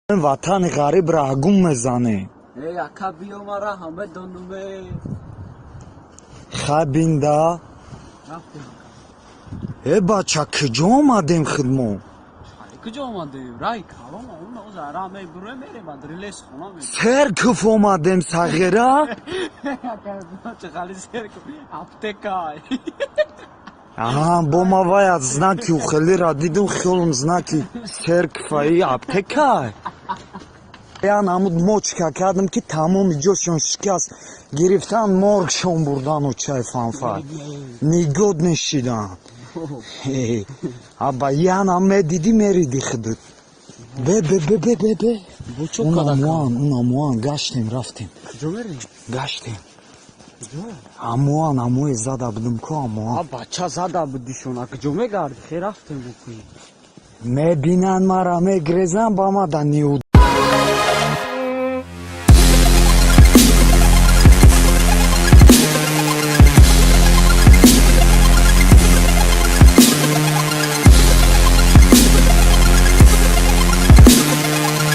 Ватани ғариб раҳгум мезанем. Э, ака, биё, мара ҳама донуме. Хай, бинда. Рафтем. Э, бача, куҷо омадем худмо? Куҷо омадем? Рай калон, он озара мебуре, мерем, адрилес хона мерем. Церковь омадем, сағира. Чӣ церковь, аптека. Аҳа, бо ма вая знаки ухелира дидум, хиёлам знаки церковь аи, аптека. Ян ҳамуд мочка кардам, ки тамоми ҷошон шикаст, гирифтан, моргшон бурдану чай фанфар нигод нешидан. Аба, янам медидӣ, мериди худут. Бе, бе, бе, бе, бе, бе, унамуан, унамуан гаштем, рафтем. Куҷо мерем? Гаштем амуан, амуе зада будум ку, амуан. Бача, зада будишона, куҷо мегарди? Хе, рафтем букӯ. Мебинанд мара, мегрезан ба ма да ниуд.